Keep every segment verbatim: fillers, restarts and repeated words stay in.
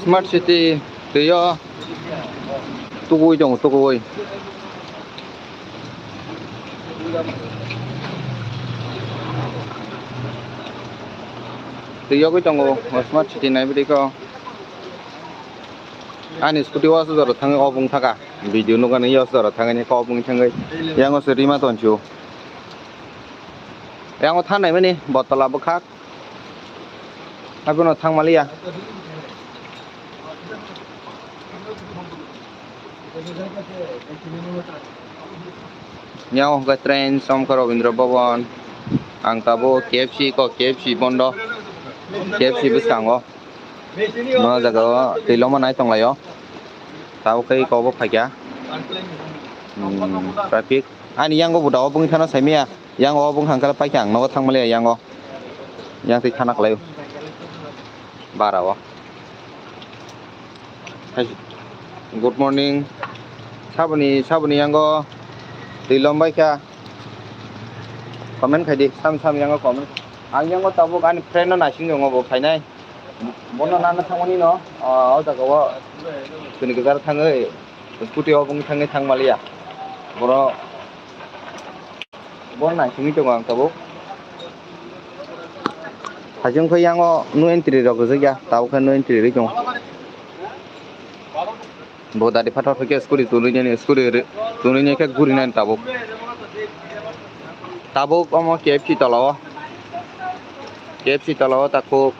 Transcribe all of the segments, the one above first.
Smart city twi o tugui tongo, tugui. Twi yogwi tongo, smart city nai bwdwi kho. Ani scooty o aswk jora thangwi o bung thaka. Video nukani o aswk jora thangwi kok bung thangwi. Yango se rima tonchu. Yango thanai mani botol bwkhak. Abono thangmaliya. Yang hwnkhe train somkha Rabindra Bhavan. Ang tabuk K F C ko, K F C bondo. K F C bwskango. No jaga o twi loma nai tonglaio. Tabuk khe iko bo phaikha. Hmm, traffic. Ani yango bo da o bung thana saimaya. Yang o bung hangkal paikha ang nogo thangmaliya yang o. Yang twi thana khlaio. Bara o. Hai, good morning. Saboni, saboni yango twi lom bai kha. Comment khai di, sam sam yango comment. Ang yango tabuk ani friend no naising tongo bo phainai. Bono nana thangmani no, ah, o jaga o tini kwcharo thangwi scooty o bung thangwi thangmaliya. Bono Bo naisingwi tongo ang tabuk. Hajong khe yango no entry rok rijak ya, tabuk khe no entry rwi tongo. Bo dadi phatar khe scooty tunwi nini, scooty ri-, tunwi ni khe guri nani tabuk. Tabuk omo K F C tola o. K F C tola o takhuk.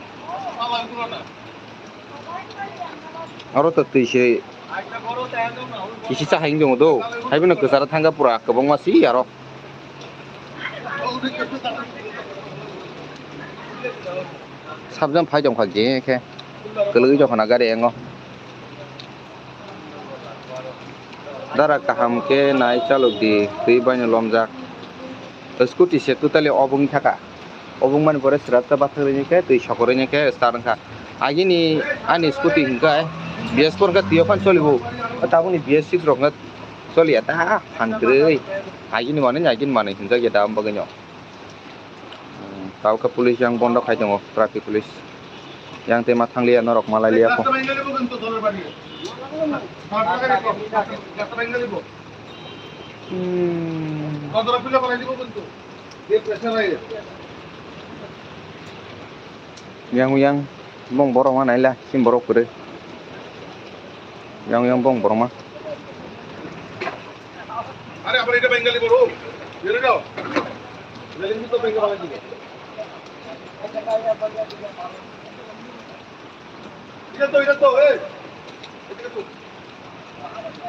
Oro to twi se kisi cha hai wng tongo do. Hai phano kwcharo thangkha pura kwbangma si aro. Sabjang phai tongkha je khe. Kwlwgwi tongkha na gari yango. Dara kaham khe nai chalok di, twi baino lomjak. Scooty se totally obwng thaka. Obwng mani pore srapsa bathang rini khe twi sokoroi ni khe start wngkha. Agini ani scooty hwnkhe B S four hwnkhe twi o phano cholibo. Tabukni B S six rok hwnkhe choliya ta phan kwrwi. Agini manwi agini manwi hwnjak ya da bagwino. Hmm, tabuk khe police yang bondo khai tongo, traffic police. Yang tei ma thangliya norok malai liya kho. Hmm. Yang yang bong borok ma naila, sim borok kwrwi. Yang yang bong borok ma. আরে, আবার এটা বেঙ্গালি বড়। এটা দাও। এটা কিন্তু তো বেঙ্গালি বানাই দিবে। এটা তো, এটা তো, এই। এটা তো।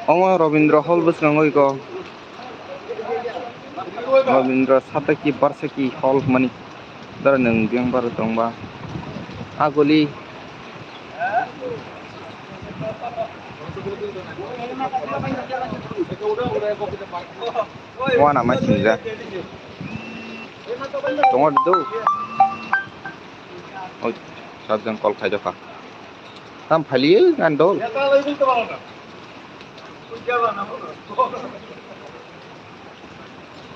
Omo Rabindra Hall bwskango iko. Rabindra Sataki Barsaki Hall mani. Dara nwng biyang bar tongba. Agoli. Wana ma sinja. Tongo do. Oi, sabjang kol khai dokha. Tam phali gan dol.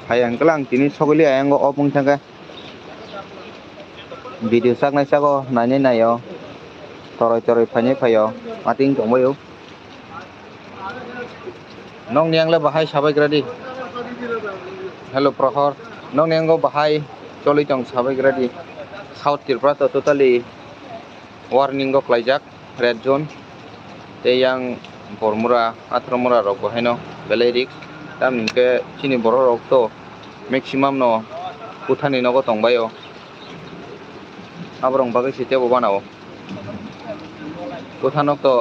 Hai ang kala ang tini sogoli ayang go opung thangka. Video saknai sago nainai naio. Toroi toroi phainai phaio. Mating tongbaio. Nokni yangle bahai sabai gradi. Hello Prohor. Nokni yango bahai choli tong sabai gradi. South Tripura to totally warning go klaijak, red zone. Tei yang Bormura, Atromura rok bo haino belai risk. Tamni hwnkhe chini borok rok to maximum no kuthani nogo tongbaio. Aborok bagwi se tebo banao. Kuthanok to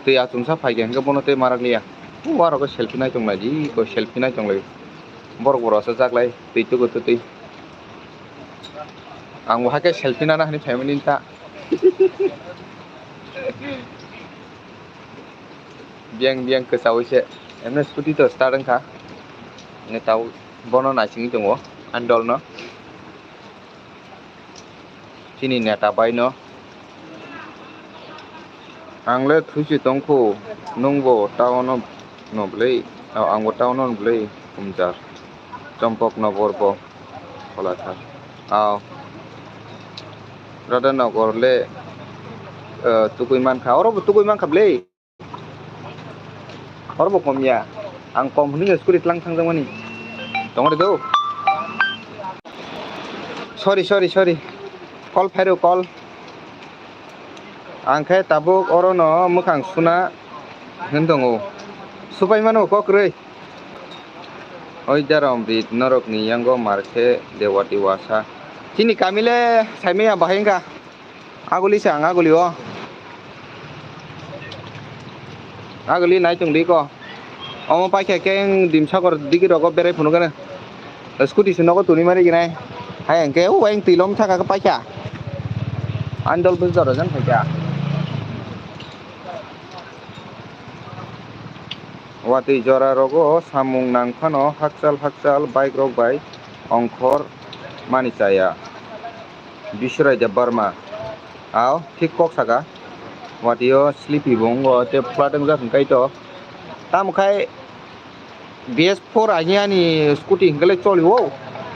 twi achomsa phaikhe hwnkhe bono tei marakliya. O arokhe selfie nai tonglai di, ko selfie nai tonglai. Borok borok asajak lai, twi tugo twtwi. Ang bo hakhe selfie nana hinwi phaimani ta. Biyang biyang kwchaui se. Emno scooty to start wngkha. Hwnwi tabuk bono naisingwi tongo ani dolno. Chini neta bai no. Ang le thuichi tongkhu, nwngbo town-o no bwlwi, o, angbo town-o no bwlwi kumjar, Chompok Nogor bo Kolathar. Ao, Radha Nogor le, eh, tugui mankha, oro bo tugui mankha bwlwi. Oro bo kom ya. Ang kom hwnwi scooty tlang thangjakmani. Tongori do. Sorry, sorry, sorry. Call phairo, call. Ang khe tabuk orono mwkhang suna hwn tongo. Supai mano kok kwrwi. Oi darom rit norokni yango mar khe dewati wasa. Chini kami le saimaya bahai wngkha. Aguli se ang aguli o. Aguli nai tong di ko. Omo paikha keng Dimsagor digi rogo berai phunuk gana. Scooty se nogo tuni mari ginai. Hai ang ke o wayang twi lom thaka paikha. Andol bus doro jan paikha. Watwi jora rogo samung nang phano hakchal hakchal bike rok bai ongkhor mani chaya. Biswrai Debbarma. Ao, thik kok saka. Watio sleepy bo wngo, tei flat wngjak hwnkhe to. Tamo khai B S four ani, ani scooty hwnkhe le cholio.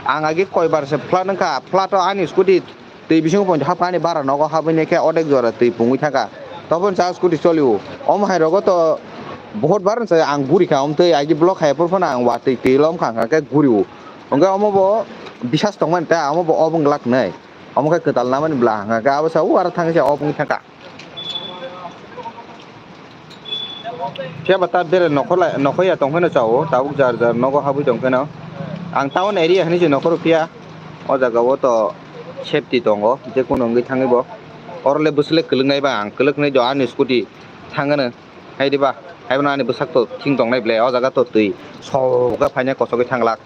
Ang age koibar se flat wngkha, flat o ani scooty twi bisingo poito hapkha, ani bara nogo habwi khe odek jora twi pungwi thangkha. Toboni cha scooty cholio. Omo hai rogo to bohot bar se ang gurikha, omtwi agi block hai phuru phano ang watwi twi lomkha hwnkhe gurio. Hwnkhe omo bo bisas tongmani ta, omo bo obwng glak nai. Omo khe kwtal namani bwla hwnkha khe abo sa u aro thangwi se obo wngwi thangkha. Phiya ba ta bere nokhorlai, nokhoya tong phano chao, tabuk jar jar nogo habwi tong phano. Ang town area hinwi se nokhoro phiya, o jaga o to safety tongo, je kono wngwi thangwi bo. Oro le bwswk le kwlwk nai ba ang, kwlwk nai do ani scooty thangano. Hai diba, hai bono ani bwsak to thing tongnai ble, o jaga to twi sok khe phainai kosogwi thanglak.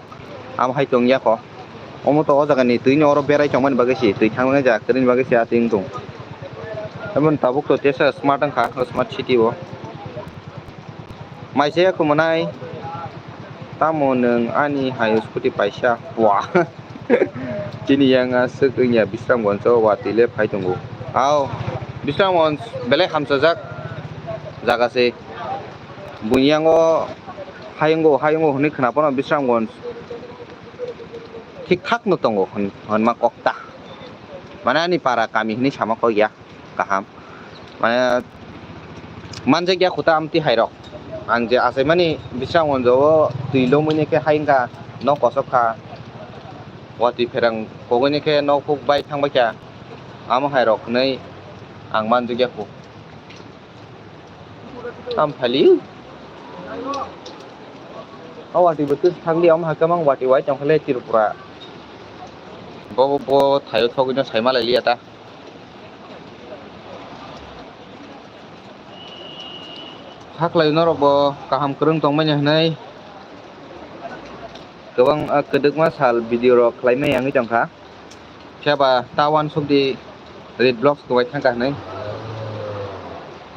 Amo hai tong ya kho. Omo to o jaga ni twi ni oro berai tongmani bagwi se twi thangmani jaga kwrwini bagwi se a twi wng tong. Emon tabuk to tesa smart wngkha, o smart city o. Mai se khumanai. Tamo nwng ani hai scooty paisa. Wah. Chini yang aswk wngya Bisramgonj o watwi le phai tongo. Ao, Bisramgonj belai hamchajak jaga se. Buini yango hayungo, hayungo hwnwi khwna phano Bisramgonj thik thak no tongo hwn-, hwnma kok ta. Mane ani para kami hwnwi sama kok ya. Kaham. Mane, manjak ya khuta amtwi hai rok. Ang je achaimani Bisramgonj o twi lomwi ni khe hai wngkha, nok kosok kha. Watwi pherang kogwi ni khe nok huk bai thang bai kha. Amo hai rok hwnwi ang manjak ya khu. Tam phali. O watwi bo twi thang di, amo hai khe mang watwi wai tong kha le Tripura. Bo, bo, bo thaio thogwi no sai ma lai liya ta. Hakhlai norok bo kaham kwrwng tongmani hwnwi kwbang, ah, kwdwkma sal video rok khlai maya wngwi tongkha. Phiya ba ta uansuk di red blocks kwbai thangkha hwnwi.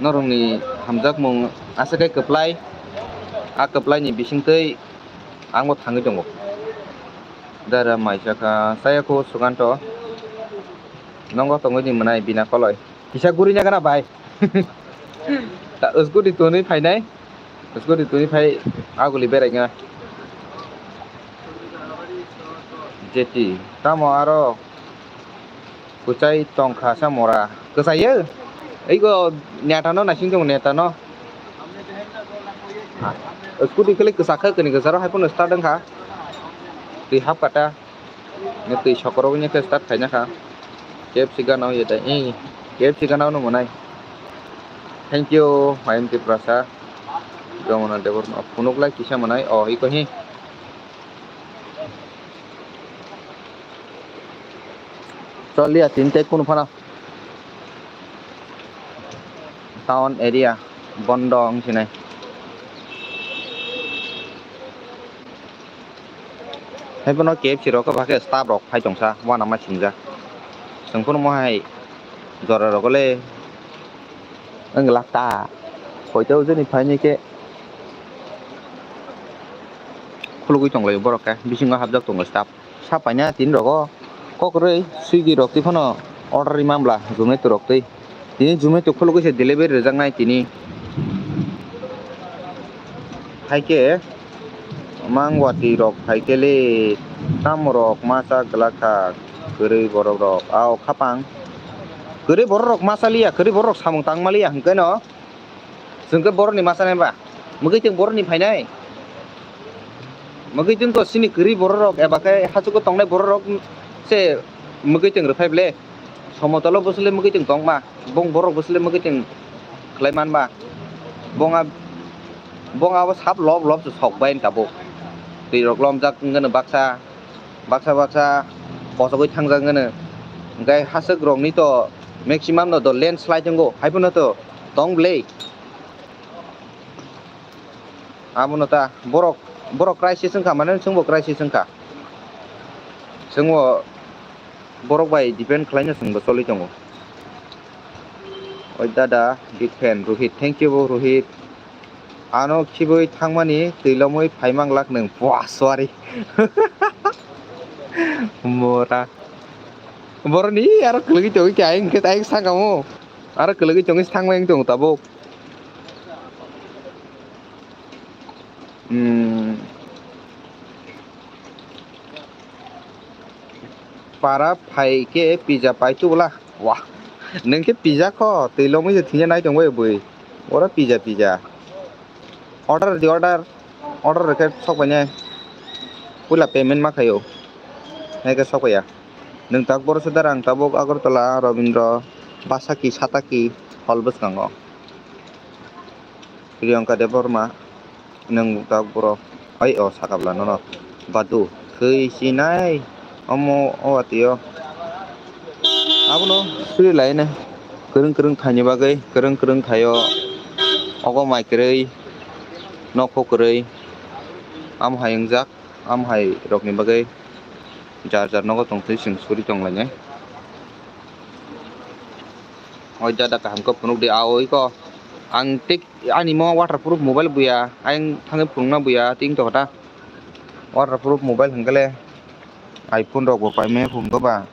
Norokni hamjakmung aswk khe kwplai, a kwplaini bisingtwi ang bo thangwi tongo. Dara maisa kha, saya kho Sukanto. Nongo tongwi di mwnai bina koloi. Kisa guri nya gana bai. Ta scooty tuni phainai. Scooty tuni phai aguli berai nya. Jeti. Tamo aro kuchai tongkha sa mora. Kwchai yo. Eigo neta no naising tong neta no. Scooty kele kwchakha kani kwcharo hai phano start wngkha. Twi hap kata. Nw twi sokorogwi nw khe start khaina kha. K F C gana o yedai, eh, K F C gana o nw mwnai. Thank you, I M T Prasa. Jomona Debbarma, phunuk lai kisa mwnai, oh, iko hi. Chol liya, tin tei kunu phano. Town area, bondo wng sinai. Hai bono K F C rok khe bahai khe staff rok phai tongsa, uanama singjak. Chwng phano mo hai jora rogo le wng glak ta. Hoito joni phaini khe khulugwi tong lai borok khe, bisingo hapjak tongo staff. Sa paina tini rogo kok rwi Swiggy rok twi phano order rwi man bla, Zomato rok twi. Tini Zomato khulugwi se delivery rwjaknai tini. Haikhe mangwati rok phaikhe le, tamo rok masa glak kha, kwrwi borok rok. Ao khapang. Kwrwi borok rok masa liya, kwrwi borok rok samung tangma liya hwnkhe no. Chwng khe borokni masa nai ba. Mwgwi chwng borokni phainai. Mwgwi chwng to sini kwrwi borok rok eba khe hachugo tongnai borok rok se mwgwi chwng rwphai ble. Somotolo bwswlwi mwgwi chwng tongma. Bong borok bwswlwi mwgwi chwng khlai manba. Bong a-, bong abo sap lob lob se sok bai tabuk. Twi rok lomjak wngkhe baksa. Baksa baksa kosogwi thangjak wngkhe. Hwnkhe haswk rokni to maximum no to landslide wngo. Haiphano to tong ble. Abono ta borok, borok crisis wngkha, mane chwngbo crisis wngkha. Chwngbo borok bai depend khlaina chwngbo choli tongo. Oi dada, big fan Rohit, thank you bo Rohit. Ano khibwi thangmani twi lomwi phaimanglak nwng. Bua, sorry. Mora. Boroni aro kwlwgwi tongwi khe ayang khe ayang sangamo. Aro kwlwgwi tongwi thangmani tong tabuk. Hmm. Para phai khe pizza pai tubula. Wah. Nwng khe pizza kho, twi lomwi se thwngya nai tongbai bui. Oro pizza, pizza. Order di order. Order rwkhe sokbainai. Puila payment ma khaio. Naikhe sokbaiya. Nwng tak boro se dara ang tabuk Agartala, Robindra, Basaki, Sataki hall bwskango. Priyanka Debbarma, nwng tak boro. Oi, o sakabla nono. Badu, thwi sinai. Omo, o atio. Abono suri laine. Kwrwng kwrwng thaini bagwi, kwrwng kwrwng thaio. Ogo mai kwrwi, nokho kwrwi. Am hai wngjak, am hai rokni bagwi. Jar jar nogo tongtwi chwng suri tonglainai. Oi dada kaham khe phunuk di, a oi ko. Ang tik ani mo waterproof mobile buya, ayang thangwi phunukna buya, ting tokta. Waterproof mobile hwnkhe le iPhone rok bo paimaya phunukgo ba.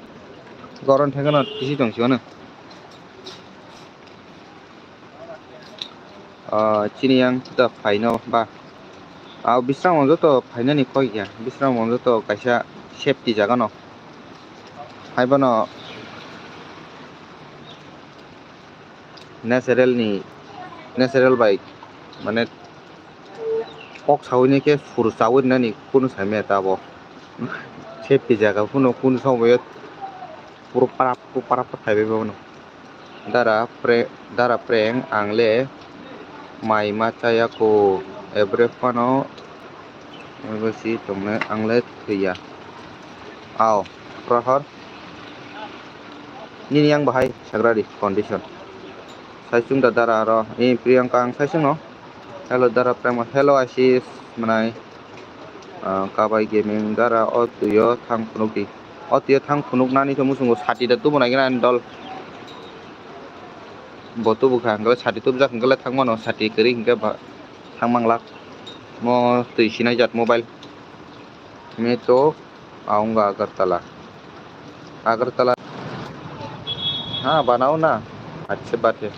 Goron thengano kisi tong sio no. Ah, chini yang ta phaino ba. Ah, Bisramganj to phainani koi ya. Bisramganj to kaisa safety jaga no. Haibono natural ni, natural bai, mane kok sawi ni khe phuru chawi nani kunu sai maya ta bo. Safety jaga phano kunu somoyo puro para, puro para phaibai bono. Dara pre-, dara prank ang le mai ma chaya ko, every phano si tongnai ang le thwiya. Ao, Prohor. Nini yang bahai sagrari condition. Saisung da dara aro, eh, Priyanka ang saisung no. Hello, dara Prema. Hello, Ashish, mwnai. Ah, Kabai Gaming, dara o tuyo thang phunuk di. O tuyo thang phunuk nani to musungo sati da tubu nai gana dol. Bo tubu kha, hwnkhe sati tubujak, hwnkhe thang mano, sati kwrwi hwnkhe ba thang manglak. Mo twi sinai jat mobile. Me to Aonga Agartala. Agartala. Ha, banao na? Achhe bate.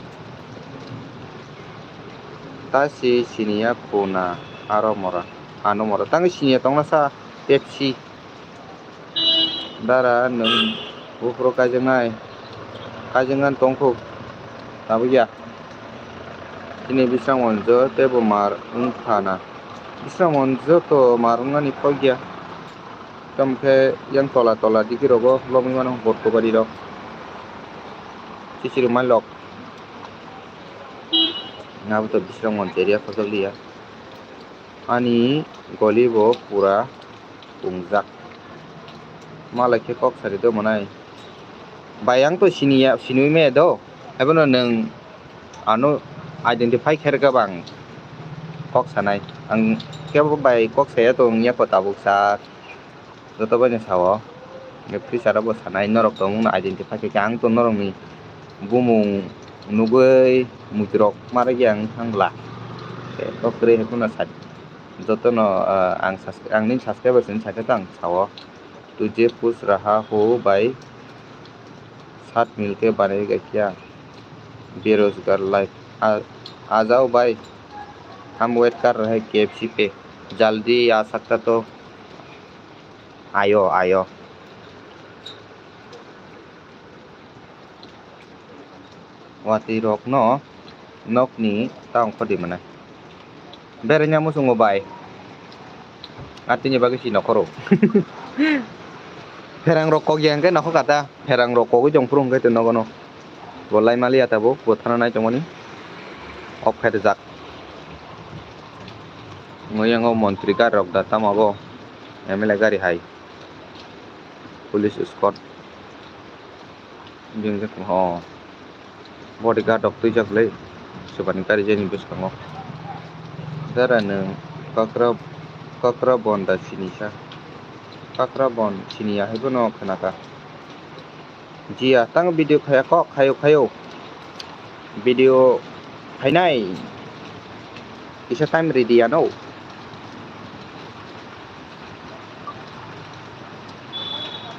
Ta si siniya khuna aro mora. Ano mora. Tang siniya tongna sa Pepsi. Dara nwng buphuru kaijaknai. Kaijaknani tongkhu. Tabukya. Chini Bisramganj teibo mar wngkha na. Bisramganj to mar wngnani kok ya. Tamo khe yang tola tola digi rogo lobwi mano Bortobari rok. Chichiri mai lok. Abo to Bisramganj area khojak liya. Ani goli bo pura pungjak. Malai khe kok sari do mwnai. Bai ang to siniya, sinui maya do. Haibono nwng ano identify khe rwkha bang kok sanai. Ang kebo bai kok saya to wngya kho tabuk sa. Joto bai ni sao. Future o bo sanai norok tong wngno identify khe khe ang to norok ni bumung nugui muitrok ma rwgya wng thang bwla. Kok kwrwi hai phano sa. Jotono, ah, ang subscri-, ang nini subscribers ni sakhe tang sao. Tujhe khush raha ho bhai, saath milke banayega kya? Berojgar life. आ, आ जाओ भाई, हम वेट कर रहे केएफसी पे, जल्दी आ सकता तो आयो, आयो। Watwi rok no nok ni ta ongkho di mane. Bereng ya muchungo bai. Atini bagwi si nokhoro. Pherang rok kok ya hwnkhe nokho kata. Pherang rok kogwi tong phuru hwnkhe nogo no. Bo lai maliya tabuk, bo thana nai tongmani. Off khai rijak. Ngoyango montri gari rok da tamo abo. M L A gari hai. Police escort. Bini jakung ho. Bodyguard rok twijak le. Subani gari jani bwskango. Dara nwng kakra, kakra bon da sinisa. Kakra bon siniya hai bono khnaka. Jiya, tang video khaya kok, khayo, khayo. Video khainai. Kisa time ready ano.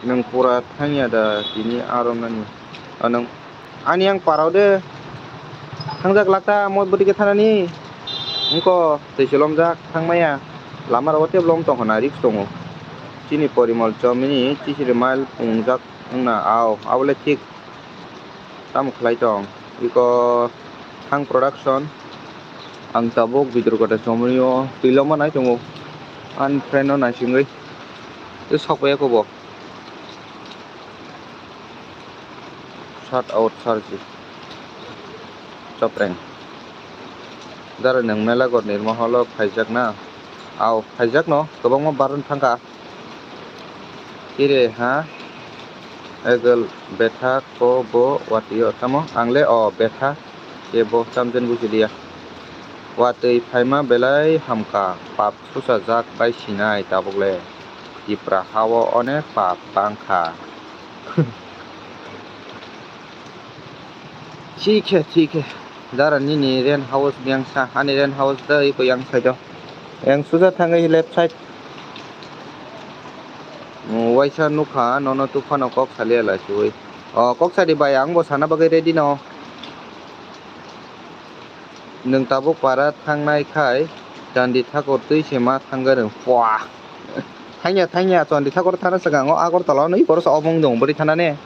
Nwng pura thangya da tini aro nani. O nwng ani yang parao de. Thangjak lakta mo bwtwi khe thanani. Wngko twi cholomjak thangmaya. Lama rogo tei bolong tongkha na risk tongo. Chini porimol chomini chisiri mile pungjak wngna ao. Abole thik. Tamo khlai tong? Iko Thang Production. Ang tabuk bidor kota chomrio twiloma nai tongo. Ani friend no naisingwi. Tei sokpaiya kobo. Shout out Sarji. Chopreng. Dara nwng Melagor nirmahalo phaijak na? Ao, phaijak no, kwbangma baron thangkha. Kire ha? Egel betha ko bo watio tamo? Ang le o betha ke bo chamjen buji liya. Watwi phaima belai hamkha, pap susa jak bai sinai tabuk le. Tipra hao onek pap bangkha. Thik he, thik he. Dara nini rent house biyang sa, ani rent house da iko yang side o. Yang suja thangwi left side. Mm, waisa nukha, nono tuphano kok salia la suwi. O, kok sadi bai, ang bo sana bagwi ready no. Nwng tabuk para thangnai khai, Chandi Thakur twi se ma thangwi rwng. Pua! Thangya, thangya, Chandi Thakur thana swkang o Agartala no, i borok se obong dong, bwrwi thana ne.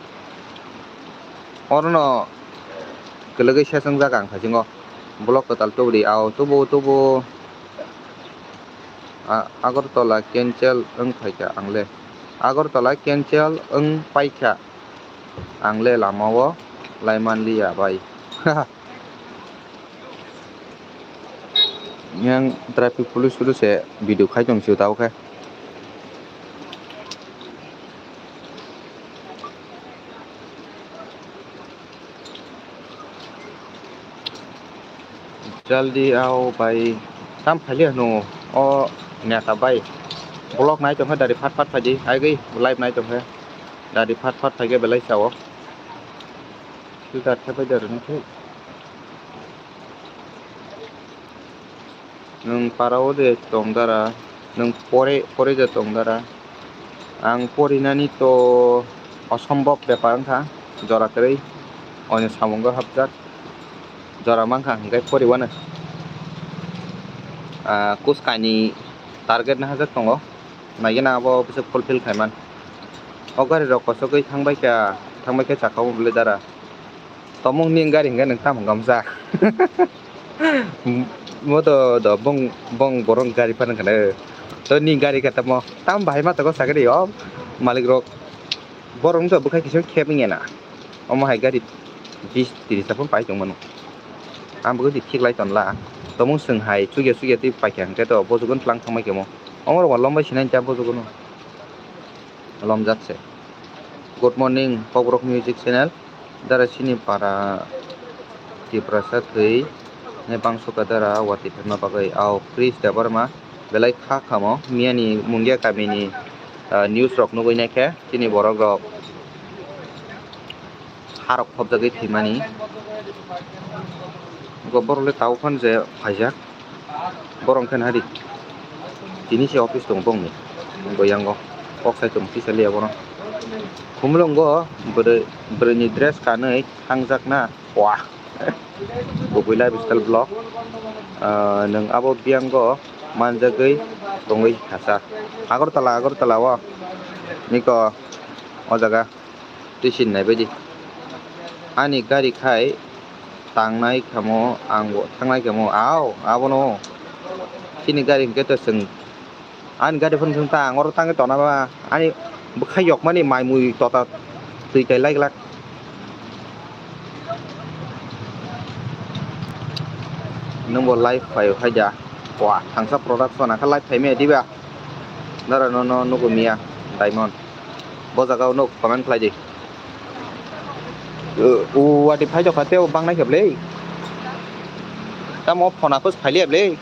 Orono kwlwgwi seswngjak ang thaisingo. Block kwtal tubudi, ao tubu, tubu. A-, Agartala cancel wng phaikha ang le. Agartala cancel wng paikha ang le lama o laimanliya bai. Yang traffic police suru se video khai tong sio tabo khe. Jaldi ao bai. Tam phaili hwno o neta bai. Vlog nai tongkhe dari phat phat phaidi. Aigwi live nai tongkhe. Dari phat phat phaikhe belai sao. Filter thepai de rwni khe. Nwng para o de tong dara, nwng pore, pore de tong dara. Ang porinani to osombhob bepar wngkha, jora kwrwi oino samungo hapjak, jora mankha hwnkhe poriwano. Ah, kuskani target nahajak tongo, naigena abo bwswk fulfill khaiman. O gari rok kochogwi thangbai kha, thangbai khe chakao bwlwi dara. Tomung ni gari hwnkhe nwng tamo gamsa. Mo to do bong, bong borok gari phano khna. To ni gari khe tamo. Tam bahai ma to ko sakri o malik rok. Borok wngsa bwkhai kisa khep wngya na. Omo hai gari bis tris ta phano pai tong mano. Ang bo di thik lai ton la. Tomung swng hai chukya chukya twi paikha hwnkhe to bojogon tlang thangbai khe mo. Omo rok lombai sinai ta bojogono. Lomjak se. Good morning, Kokborok Music Channel. Dara chini para Tiprasa thwi ne bangso ka dara watwi phaima bagwi. Ao Chris Debbarma belai kha khamo miyani Mungia kamini, ah, news rok nugwi naikhe chini borok rok harok phobjagwi thwimani. Go borok le tao phano je phaijak. Borok khe nahadi. Tini se office tongo bongni. Bo yango kok sai tongo kisa liya bono. Khumulwngo bwrwi, bwrwini dress kanwi thangjakna. Wah. Kubui lifestyle vlog. Ah, nwng abo biyango manjagwi tongwi kasa. Agartala, Agartala o. Niko o jaga twi sin nai baidi. Ani gari khai tangnai kamo, ang bo thangnai kamo. Ao, abono. Chini gari hwnkhe to chwng Ani gari phone thung ta, ang oro tangwi tona ba. Ani bwkhai yokmani mai mui tota twi kai lai glak. Nwng bo live phai phai da. Wah, thangsa production akha live phai maya diba. Dara no no nugo miya Diamond. Bo jaga o nuk comment khlai di. O, o, wati phai jokha tei o bangnai khe ble. Tamo phone aphos phai liya ble.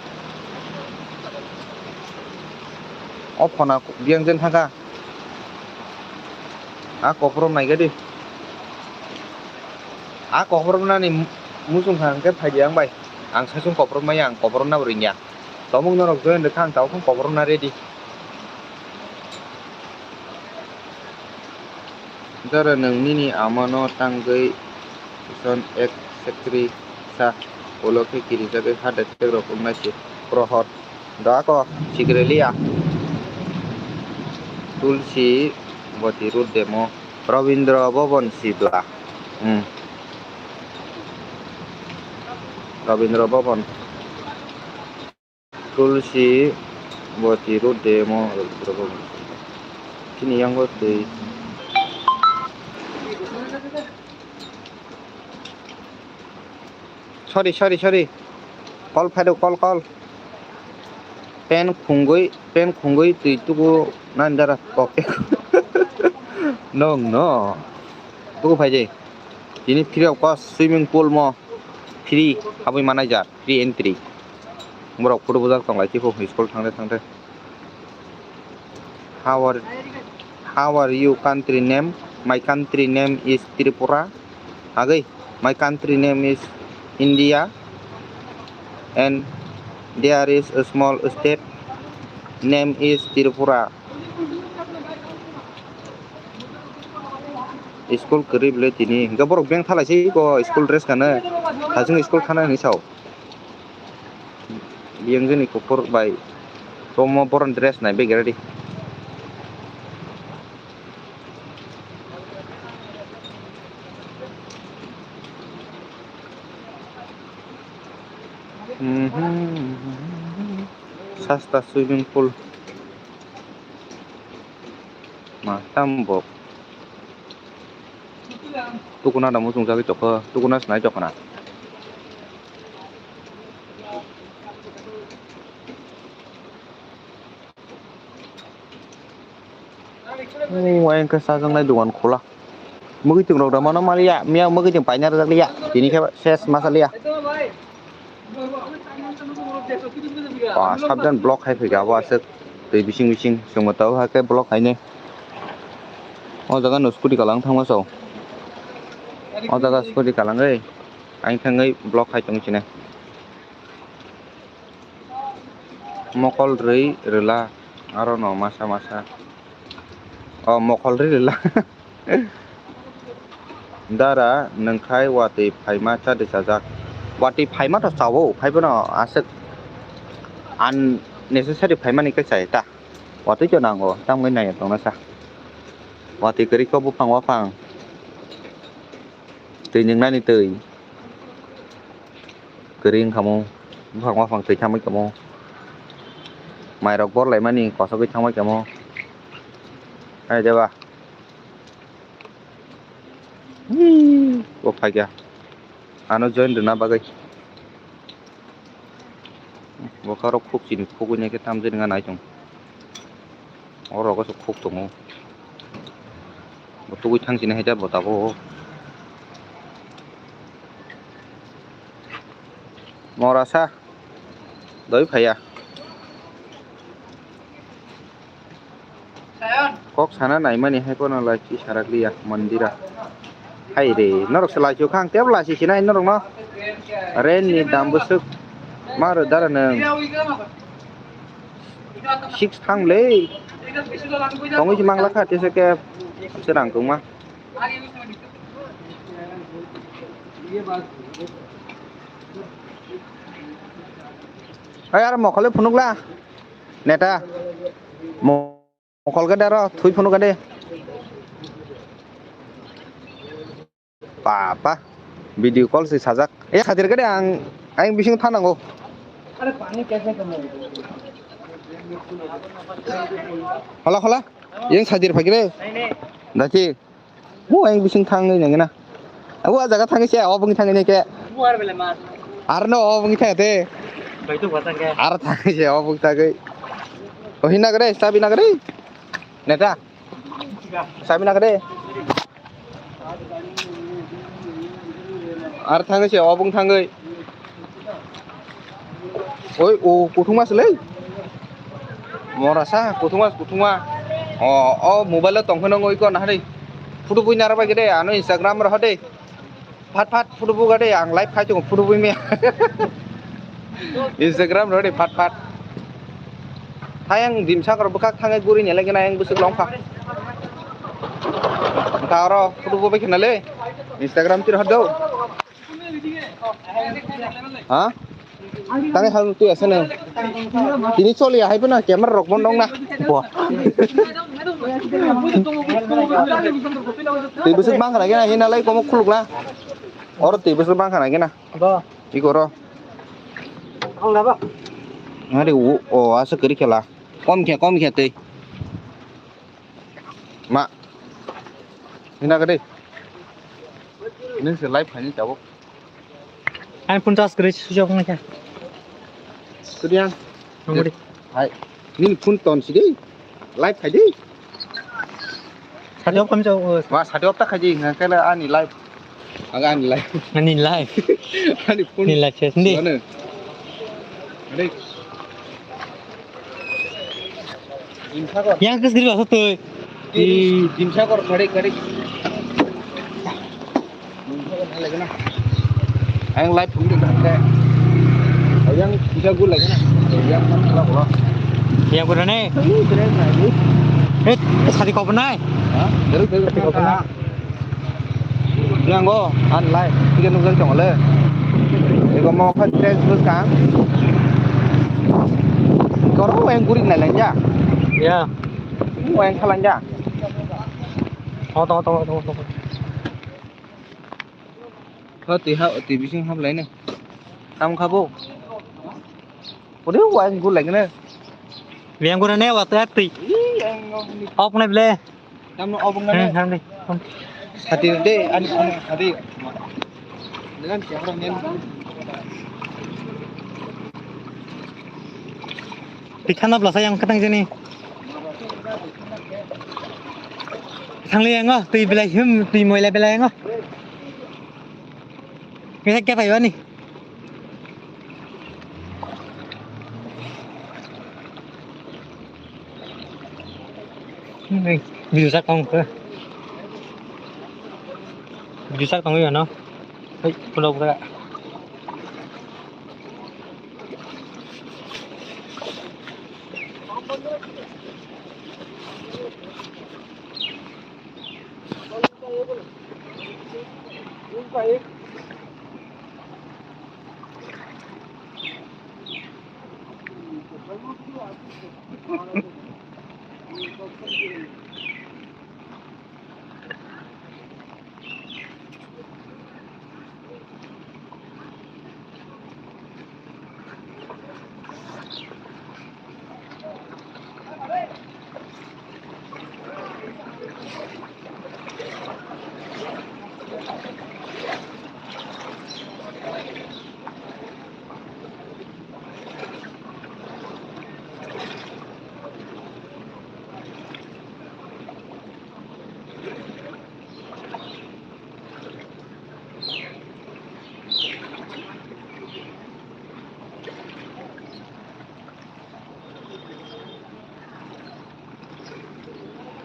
O phone a biyang jen thangkha. A koporom nai gadi. A koporom nani musung kha hwnkhe phai di ang bai. Ang saichung koporom maya, ang koporom na bo ringya. Tomung norok join rwkha ang tabuk phang koporom na ready. Jora nwng nini amano tangwi ison ek sekri sa ulo khe kirijagwi ha dekrok wngnai se prohor. Do ako sikre liya. Tulsi boti rut demo. Rabindra Bhaban sibla. Hmm. Rabindra Bhaban. Tulsi boti rut demo. Chini yango twi. Sorry, sorry, sorry. Call phai rw, call, call. Pen khungwi, pen khungwi twi tuku nani dara kok. Nong no. Tuku phai de. Tini free of cost swimming pool mo. Free habwi manai jar. Free entry. Borok photo bujak tong lai tei school thangde thangde. How are, how are you country name? My country name is Tripura. Agay, my country name is India. And there is a small state name is Tripura. School kwrwi bwle tini. Hwnkhe borok beng thalai se eko school dress gana. Hachwk school thana hinwi sao. Biyang jani kuphur bai. Tomo borok dress nai bege ready. Mhm. Sasta swimming pool. Ma, tam bo. Tukuna da muchung jagwi tokha, tukuna snai tokha na. O, ayang khe chajaknai dogan khola. Mwgwi twng rok da mano maliya, miya mwgwi twng paina rwjak liya. Tini khe ses masa liya. Ba, sabjan block hai phaikha abo aswk twi bising bising chwngno tabuk hakhe block hainwi. O jaga no scooty kalang thangma sao. O jaga scooty kalangwi ayang thangwi block hai tong sinai. Mokol rwi rwla aro no masa masa. O mokol rwi rwla. Dara nwngkhai watwi phaima chadi chajak. Watwi phaima to chawo, phaibono aswk unnecessary phaimani khe chai ta. Watwi to nango, tamni naiya tongna sa. Watwi kwrwi khe buphang waphang. Twi nwngnani twi. Kwrwi wngkha mo. Buphang waphang twi thangbai tongmo. Mairok bor laimani kosogwi thangbai tongmo. Hai deba. Bo phaikha. Ano join rwna bagwi. Bo khorok khuk chini khugwi naikhe tamjani wngkha nai chwng. Oro o kaisa khuk tongo. Bo tugwi thang sini hai ta bo tabuk. Morasa doi phaiya. Kok sana naimani hai phano laichi sarak liya mandira. Hai re, norok se laichio khang tebo laichi sinai norok no. Rent ni dam bwswk ma rw dara nwng. Six thang le. Tongwi si mangla kha tesa khe se rang tongma. Ai, aro mokol phunukla. Neta. Mo-, mokol gede aro, thui phunuk gede. Papa. Video call si sajak. Eh, sadir gede ang, ang bising thanango. Hola, hola. Yang sadir phagire. Daki. Bo ang bising thangwi nangina. Abo a jaga thangwi se, obo wngwi thangwi nai khe. Bo ar bele ma. Ar no obo wngwi thangwi te. Bai tu batang khe. Ar thangwi se, obo wngwi thangwi. O hina gre, sabi na gre. Neta. Sabi na gre. Ar thangwi se, obo wngwi thangwi. Oi, o kuthuma se le. Mora sa, kuthuma, kuthuma. O, o mobile o tong phano oi ko na hari. Photo bui nara bai de, ano Instagram ro hade. Phat phat photo bu gade, ang live khai tongo photo bui me. Instagram ro de phat phat. Thayang dimsa kor bwkhak thangai guri ne lagi na yang busuk long kha. Taro photo bu bai khna le. Instagram tir hado. Ha? Tangi hal tu asa na. Tini choli ahai puna camera rok mon dong na. Bo. Tei bwswk bang khana gena hina lai komo khuluk na. Oro tei bwswk bang khana gena. Bo. Iko ro. Ang na ba. Ngari u o asa kari khela. Kom khe kom khe tei. Ma. Hina gede. Nung se live khaini tabuk. Ang phone charge kwrwi switch off wngkha. Suriyan. Nungri. Hai. Nini phone ton sidi. Live khaidi. Sati off kamsa. Wa sati off ta khaidi. Ngakela ani live. Aga ani live. Ani live. Ani phone. Ni live ses ndi. Mana? Ada. Dimsakor. Yang kes giri asal tuh. Di Dimsakor, kari, kari. Dimsakor na lagi na. Ayang live phone di kante. Ayang bisa gue lagi na. Ayang mana lah bola. Yang gue nih. Ini keren lagi. Eh, sati kau pernah? Hah? Dari dari kau pernah? Yang go, an live. Tiga nunggu cong le. Ego mau kan tres terus kan. Koro yang guri na lagi ya. Ya. Weng khalanja. Tong, tong, tong, tong, tong. Tho twi ha, twi bising hap lai ne. Tam khabo. Ode weng gu lai ne. Weng gu ne wa ta twi. Ih, yang ngok ni. Op ne ble. Tam no op ne. Hmm, ham ni. Hati de, ani, ani, hati. Dengan siapa orang ni? Twi khana blasa yang katang jani. Thangli yango, twi belai him, twi moila belai yango. Kisa kya paibani? Video sak tong khe. Video sak tong yano. Hei, pulo pulo.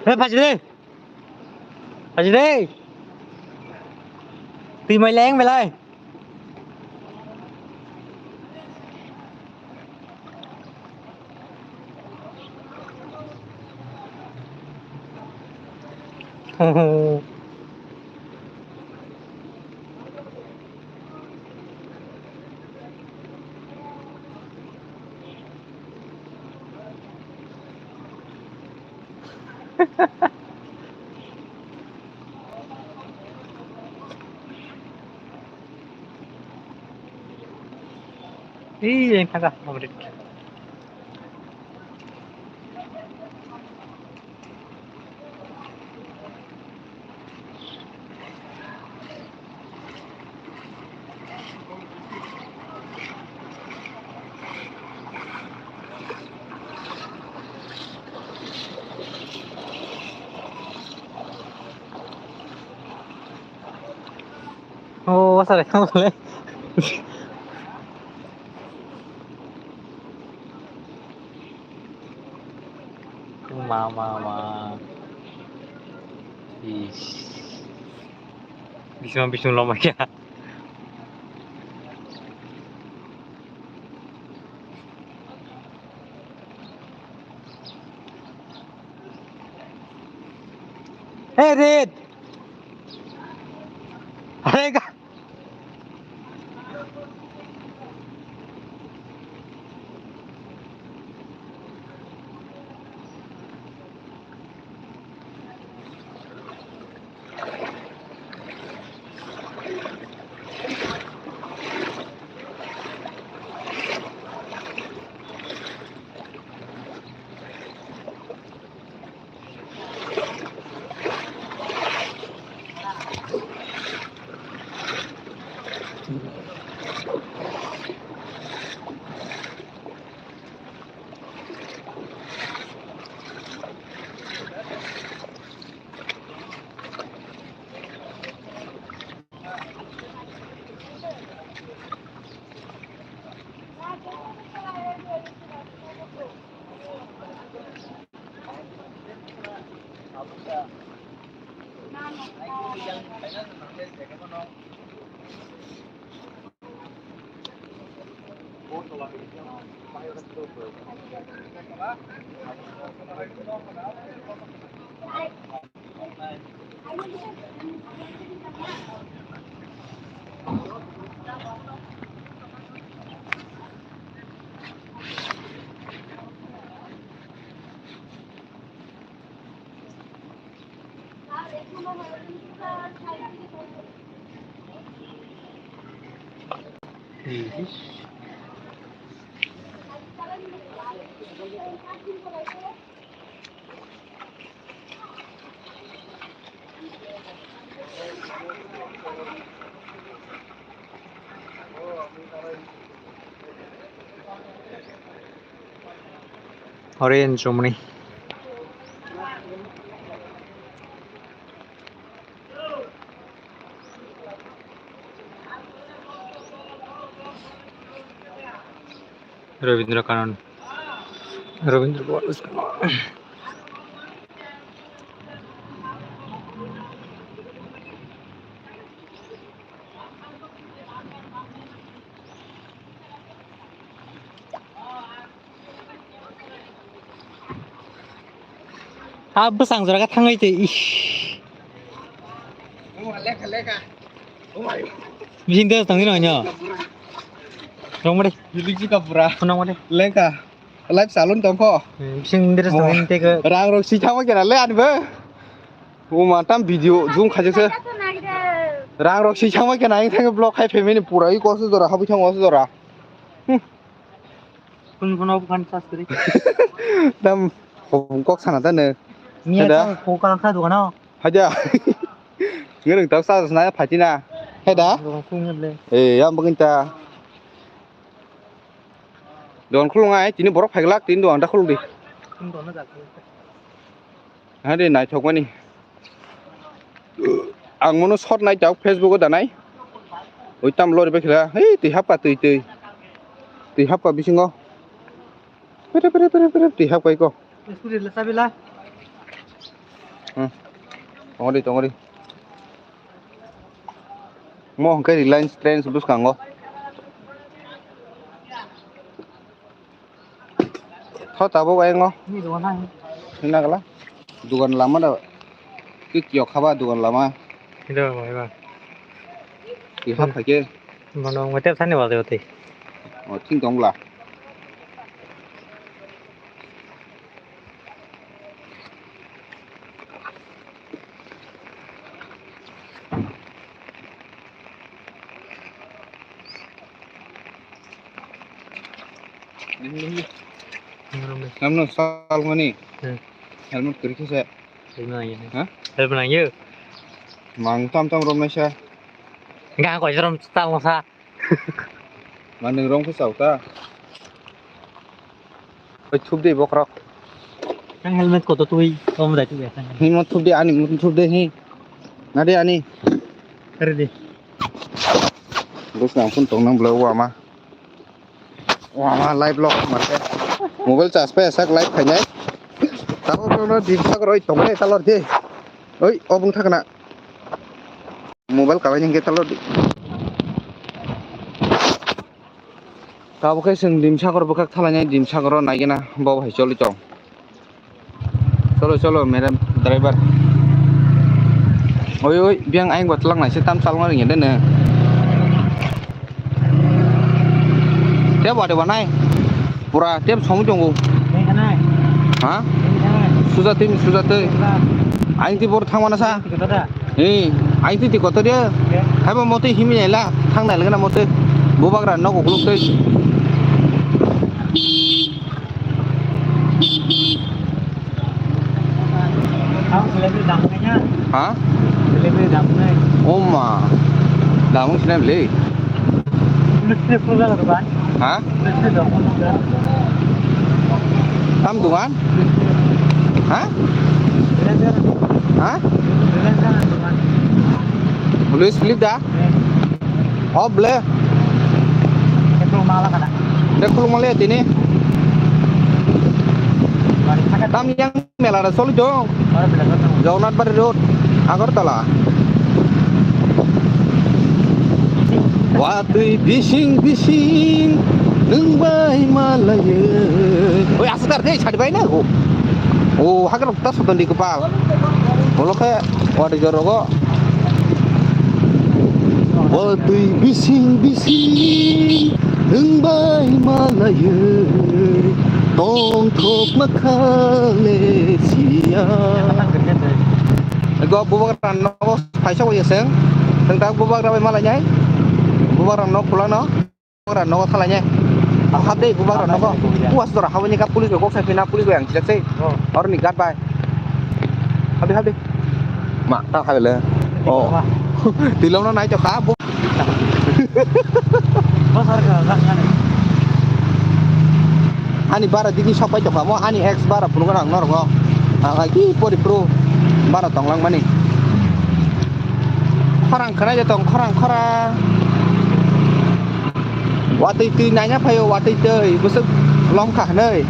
Hei, phaji de. Phaji de. Twi mai leng belai. Ih, yang tangga, pabrik. Oh, wasa le, wasa le. Ma, ma, ma. Ish. Bisma, bisma lama kya? Hey, Red! Hey, ga- Orange chumni. Rabindra Kanan. Rabindra Kanan. Ah, bwsang jora khe thangwi twi, ish. Bising tei tongwi rw nw. Rwngmari. Biligi ka bura. Phunukmari. Lengka. Live salon tongkho. Hmm, bising tei tongwi tei khe. Rang rok si thangma kena le ani bo. O ma tam video zoom khaijak se. Rang rok si thangma kena ang thang block khai family pura i koso jora habwi thang oso jora. Hmm. Kun kun obo kan sas kri. Tam kok sana ta ne. Miya ta ko ka kha dukan o. Haja. Ngereng tak sas na phatina. Heda. Dukan ku ngerle. Eh, yang begini ta. Dukan khulung ai, tini borok phaiglak, tini dukan da khulung di. Kun dukan na jak. Hade naithokmani. Ang mono shot nai jak Facebook o danai. Oi tam lori bai khela. Hei twi hapka twi twi. Twi hapka bisingo. Pere pere pere pere twi hapkai ko. Scooty le sabi la. Hmm. Tongori tongori. Mo hwnkhe Reliance Trends bwskango. Tho tabuk ayang o. Ni dukan hai. Hina gala. Dukan lama da. Ki kiyok khaba dukan lama. Hida bai ba. Ki hap phai khe. Mano ngate thani wal de. O thing tong la. Namno salmani. Hmm. Helmet kwrwi khe se. Helmet nangya. Ha? Helmet nangya. Mang tam tam romnai sa. Ga koi rom tal sa. Manung rong khe chao ta. Oi, thup de bokrok. Ang helmet koto twi, tom dai twi. Hi mo thup de, ani mo thup de hi. Na de ani. Kare de. Bus nang phun tong nang bla wa ma. Wa ma live vlog ma se. Mobile charge pa sak live khainai. Tamo no dim sak roi tong nai talor de. Oi, obung thakna. Mobile kalai nang ke talor de. Tabuk khe chwng Dimsagor bwkhak thalainai, Dimsagoro naigena bo hai choli tong. Cholo, cholo, madam driver. Oi, oi, biyang ayang bo twlangnaise tam chalma ringya de nw. Tei wade wanai. Pura tei somoi tongo. Ha? Suja tei, suja tei. Ayang tei bor thangmana sa. Ee, aing twi twi kotor ya. Haibo motwi himwi naila, thang nailagwna motwi. Bubagra nok ukuluk twi. Ha? Oma. Damung sinai le. Ha? Tam dukan? Ha? Ha? Luis Philip da? O ble. Te khulung male tini. Tam yang mela da soli dong. Jagannath Bari Road, Agartala. Watwi bising bising nwng bai malayo. Oi, aswk tar de, sadi bai na go. O, hagrok ta soton di kepal. Bolo khe watwi jorogo. Watwi bising bising nwng bai malayo. Tongthok makhale siya. Ego bubagra nogo phaisa wai seng. Tengtak bubagra bai malai nai. Bubagra nok khulano. Bubagra nogo thalai nai. Hap de bubagra nogo. Puas dora habani ka police bai kok sai phina police bai ang chilak sei. Oroni guard bai. Hap de, hap de. Ma ta hap le. Oh. Tilom no nai to kha. Ani bara digi sok pai tongkha mo, ani ex bara phunukgo ang norok no. Ang hai ki pori phuru bara tonglang mani. Khorang khwnai de tong, khorang khorang. Watwi twi naina phaio, watwi twi bwswk lomkha hwnwi.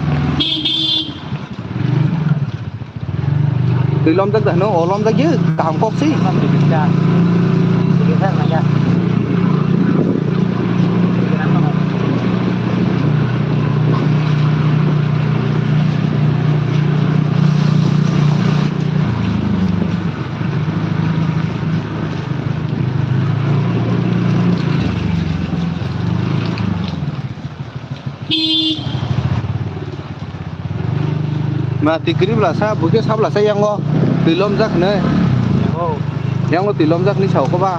Twi lomjak da hwno, o lomjak ya, kaham kok si. Ma twi kwrwi bwlasa, buikhe sa bwlasa yango twi lomjak hwnwi. Yango. Yango twi lomjak hwnwi sao khe ba.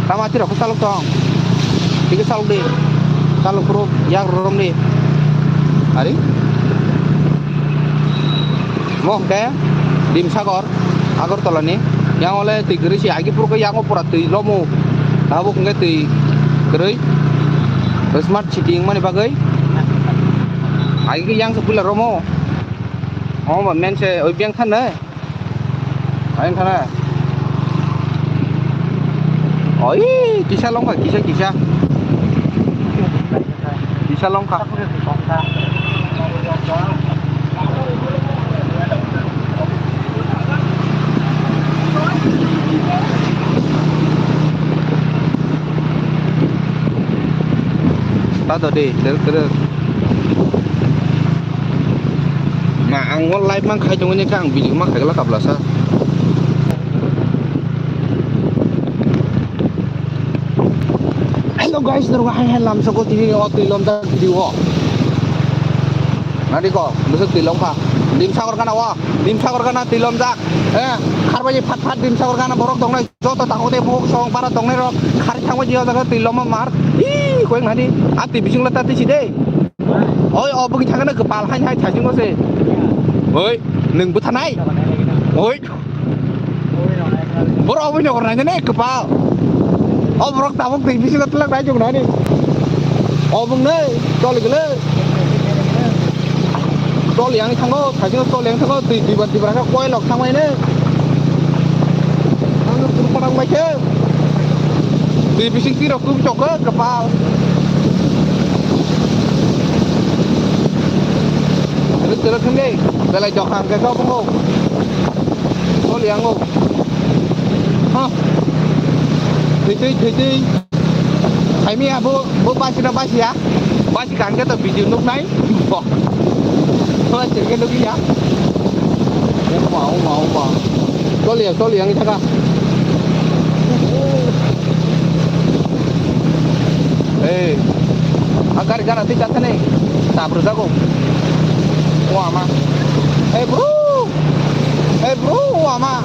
Tamo atirok khe chalok tong. Twi khe chalok di. Chalok phuru yak rwrwng di. Ari? Mo hwnkhe Dimsagor. Agartala ni yang ole twi kwrwi se agi puro khe yango pura twi lomo tabuk hwnkhe twi kwrwi smart city wngmani bagwi agi khe yang se puila romo omo ba mense oi beng thanne ayang thana oi kisa longkha kisa kisa. Kisa longkha. Tato de, teruk teruk. Ma, ang o live mang khai tongwi kha, ang video ma khai glak kabla sa. Hello guys, norok hai hai lamsoko tini o twi lomjak video o. Nadi ko, bwswk twi lomkha. Dimsagor gana o, Dimsagor gana twi lomjak. Eh, kharbaji phat phat Dimsagor gana borok tongnai, joto takhuk tei bukhuk song para tongnai rok khari thangbaji o jaga twi lomma mar. Ih, koi nani, ati bising lo tati si de. Oi, o bwkha thangna kwpal hai hai thajingo se. Oi, nwng bwthanai. Oi. Borok obo nokor nai ne kwpal. O borok tabuk twi bisingo twlak nai jong nani. O bung nei, choli gele. Choli yang thango, thajingo choli yang thango, twi twi bar twi bar kha koi lok thangmai ne. Ang twi parang bai khe. Twi bising twi rok twi chok kwpal. Twi twi rok thang dei, belai jok hang khe kau bungo. Choli yango. Ha. Thwi thwi, thwi thwi. Saimi ya, bo, bo basi na basi ya. Basi kang khe to video nuk nai. Bo. Bo sir khe nuk ya. Oma, oma, oma. Choli ya, choli yang thaka. Hey. A gari gana twi chat thani. Tabru jago. O ama. Hey bro. Hey bro, o ama.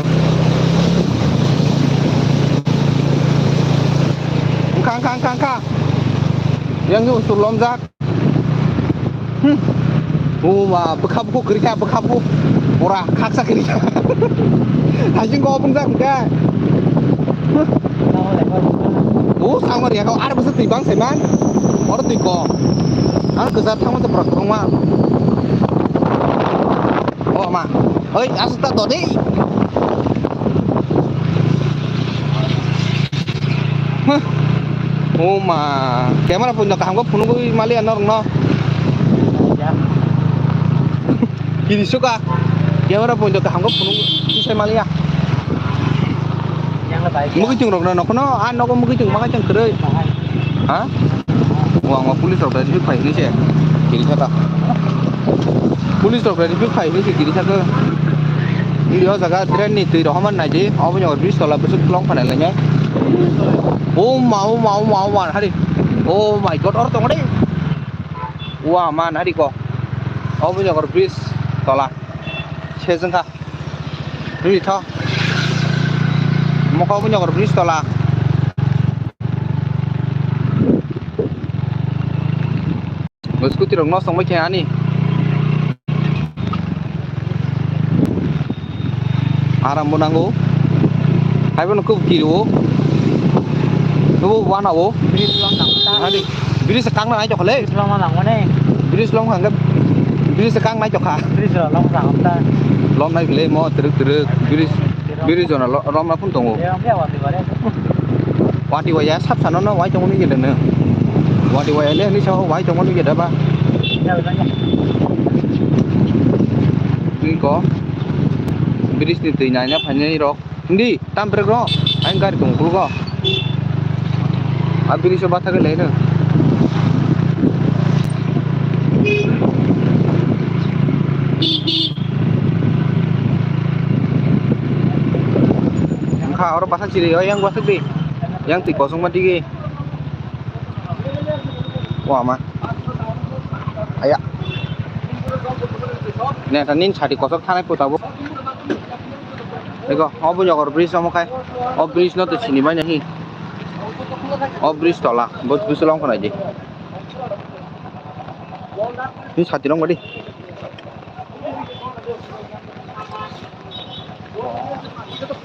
Khang khang khang khang. Yang ni usul lomjak. Hmm. O ma bwkha buku kwrwi kha, bwkha buku. Pura khaksa kwrwi kha. Hajing go open jak kha. O sangma riya kau, ar bwswk twi bang se man. Oro twi ko. Ang kwchar thangma se pura kwbangma. O ma. Oi, aswk ta dodi. Huh. O ma. Camera phone no kaham khe phunugwi maliya norokno. Kini suka. Camera point kaham khe phunuk tisai maliya. Yang le bai. Mugui chung rok na nokono, a nogo mugui chung makai chung kwrwi. Bahai. Ha? Wang o police rok bai phai ni se. Kiri saka. Police rok bai phai ni se kiri saka. Ni o jaga drain ni twi rok man nai di. Obo ni bridge tola bwswk long phanai lai nai. O ma, o ma, o ma, o ma, hari. Oh my God, or tong dei. Wa man hari ko. Obo ni bridge tola. Sejeng kha. Ri tho. Mokha obo nyokor bridge tola. Bo scooty rok no songbai khe ani. Aram bo nango. Hai bono kub kiri o. Bo wana o. Bridge long nang ta. Ani bridge kang nai jokole. Bridge long nang mane. Bridge long hangga. Bridge kang nai jokha. Bridge long nang ta. Long nai bile mo teruk teruk. Bridge, bridge jona lo-, rom na phun tongo. Yang dia wati bare. Wati waya sap sano no wai tongo ni gede ne. Wati waya le ni sao wai tongo ni gede ba. Ni ko. Bridge ni twi nai na phainai rok. Hindi, tam brek ro. Aing gari tong kulgo. Abiri so batha gele na. Kha oro batha chiri, yang batha di. Yang twi kosong ma digi. Wama. Aya. Neta nin sadi kosok thanai puta bo. Ego, obo nyokor bridge omo khai. O bridge no to sini manya hi. O bridge tola, bo bridge long khonai di. Ni sati rong badi.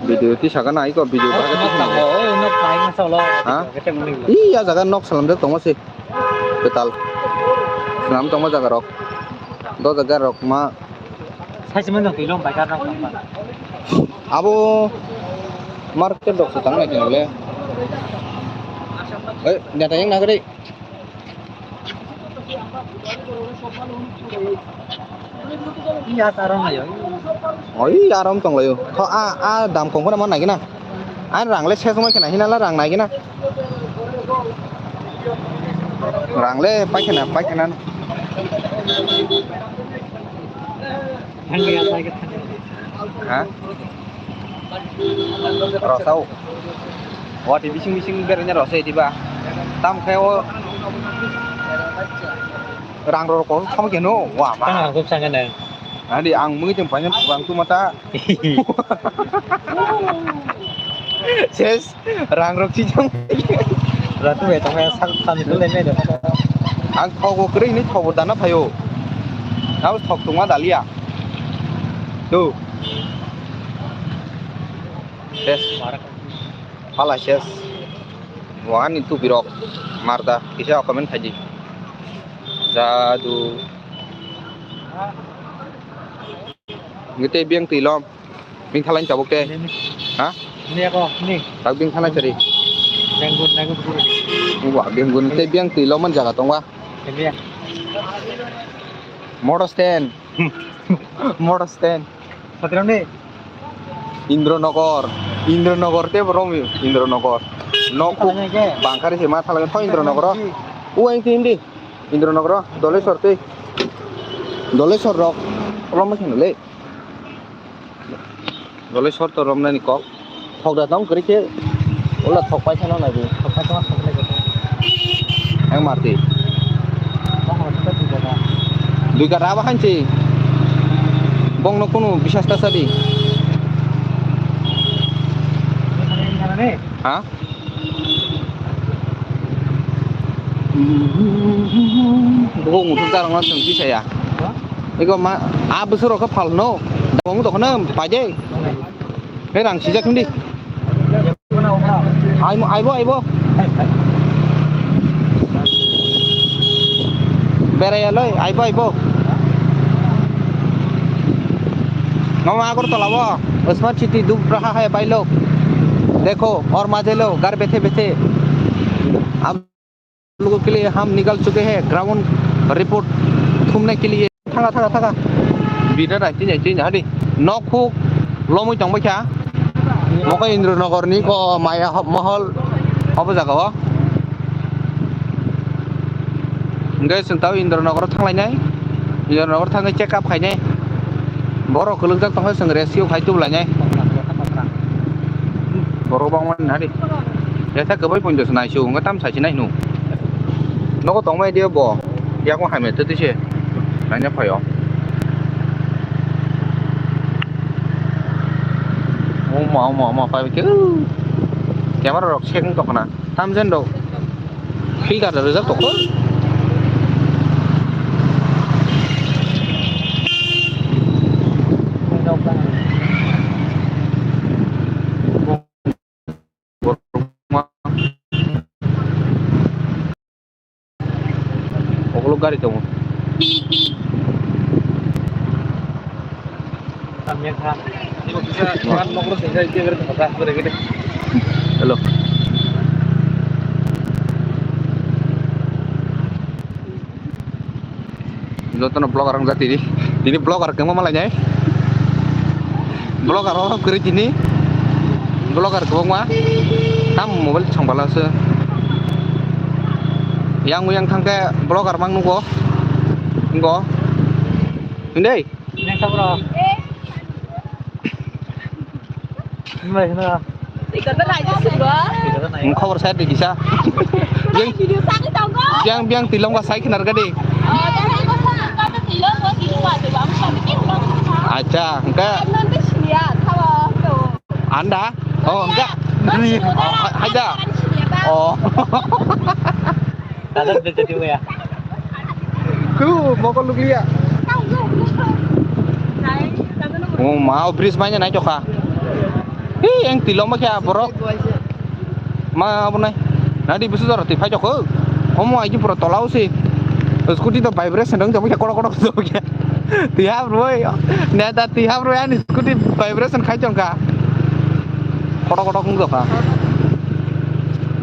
Video ti saka na iko video. Ha? Ih, ya jaga nok salam de tongma si. Betal. Salam tongma jaga rok. Do jaga rok ma. Sai se manjang twi long bai kar nang tong ba. Abo market rok se tang nai le. Eh, nyata yang nagari. Iya, sarong ayo. Oi, arom tong layo. Tho a, a dam kong khona man nagina. An rang le ses mai khena hinala rang nagina. Rang le pai khena, pai khena. Thang ya, pai khena. Ha? Rosao. Wati bising bising berenya rosai diba. Tam khe o rang rok ko thang khe no. Wa ma. Tang kok sanga na. Adi ang mui tong panya bang tu mata. Ses rang rok si jong. Ratu bai tongmani sak tani tole nai de. Ang thogo kwrwi hinwi thobo dana phaio. Abo thok tongma dalia. Tu. Ses. Phala ses. Wani tupirok. Marda. Kisa comment khaidi. Jadu. Ngete biang twi lom. Bing thalai tabuk te. Ni, ni. Ha? Ni ako, ni. Tak bing thalai sari. Nanggut, nanggut guru. Wah, bing gun te biang twi lom man jaga tongwa. Ini ya. Motor stand. Motor stand. Patram ni. Indronogor. Indronogor te bro mi. Indronogor. Nokhu. Patram ni ke? Bangkari se ma thalai tho Indronogor. Patram ni. U ang tin di. Indronogor, Dolesor tei. Dolesor rok, romna khe nole. Dolesor to romnani kok. Thokda tong kwrwi khe, ula thok paisa no nai di. Thok paisa no thok lai khe. Ang marti. Tong rok khe dui kata. Dui kata abo hanchi. Bong no kunu bisas ta sadi. Ha? Bo muthung charang no chwng tisaya. Ego ma, a bwswk rok khe phalno. Bo wng tongkha na paide. He rang sijak hindi. Aibo, aibo, aibo. Beraya loi, aibo, aibo. Mama Agartala wo, smart city dub raha hai bhai log. Dekho, aur maje lo, ghar baithe baithe. Ab लोगों के लिए हम निकल चुके हैं ground report घूमने के लिए। Thanga, thanga, thanga. Bida nai tini, tini, hadi. Nok huk lomwi tong baikha. Mokhe Indronogor ni ko maya ho-, mohol obo jaga o. Hingke chwng tao Indronogor thanglainai. Indronogor thangwi check up khainai. Borok kwlwkjak tongkha chwng rescue khai tubulainai. Borok bangmani nari. Yatha kwbai ponchash nai su, wngkha tam sai se nai hino. Nogo tongmai diya bo. Yakung hamya twi twi se. Naina phaio. Omo, omo, omo, pai khe. Camera rok seng tongkhna. Tamjen rok. Filter da rijak tongkho. Okolog gari tongo. Hello. Jotono vlogger wng jak tini. Tini vlogger kwbangma malainai. Vlogger o kwrwi tini. Vlogger kwbangma. Tam mobile chwng bala se. Yang yang thangkhe vlogger mang nugo. Ngo. Hindai. Next bro. Wng khobor sa di kisa. Yang, yang biang tilong ka sai khinar gadi. Acha, engka. Anda? Oh, engka. Haida. Oh. Tadar de jadi ya. Tu, mokol lukliya. Oh, ma, o bridge manya nai toka. Hi, yang tiloma kya borok. Ma, abo nai. Nadi bisu jora ti phai toko. Omo aji pura tola usi. Scooty to vibration dong, jabo kya kodo kodo jabo kya. Tihap roi. Neta tihap roi ani scooty vibration khai tongka. Kodo kodo kung doka.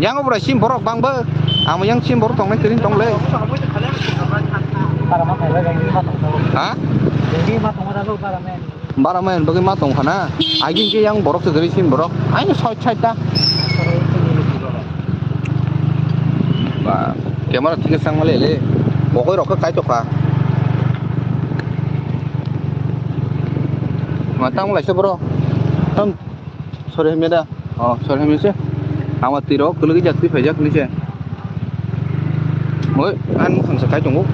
Yang obra sim borok bang bo. Amo yang sim borok tong nai tring tong le. Ha? Bara main bagwi ma tong khana. Agin ke yang borok se gari sim borok. Aini soi soi ta. Ba, camera thik sang male le. Bokoi rok kai tokha. Ma tang lai se bro. Tam sore me da. Oh, sore me se. Ama tiro kulgi jak twi phai jak ni se. Oi, an khang sa kai tongo.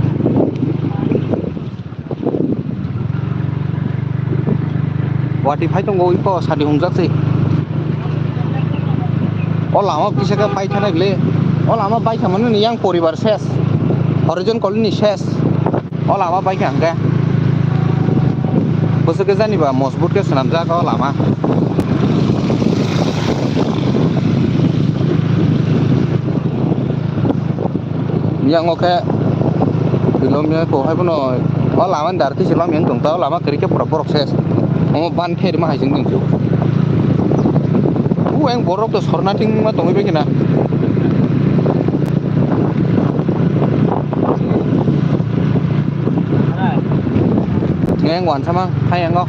Wati phai tongo, iko sadi hungjak se. O lama kisa khe pai thana gle. O lama baikha mani yang poribar ses. Horizon colony ses. O lama baikha hwnkhe. Bwswk khe jani ba mojbut khe swnamjak o lama. Yang o khe Bilomia ko hai bono o lama ni dar twi se lamya wng tong ta, o lama kwrwi khe pura borok ses. Omo ban khe rima hai se wng tong. U eng borok to sorna thing ma tongwi bai khe na. Eng wansa ma hai engo.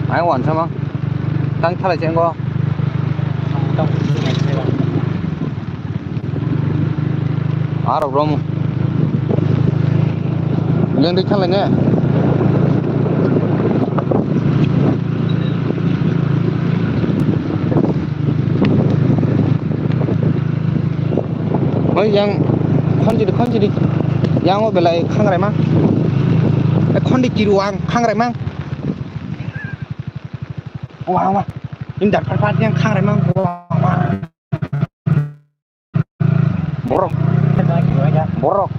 Ai wansa ma. Tang thalai se engo. Aro bro. Yang di thalai ne. Oi yang khonjidi khonjidi. Yang o belai khangraima. E khondi kiru ang khangraima. Wa wa. Indar phat phat yang khangraima. Wa wa. Borok. Borok.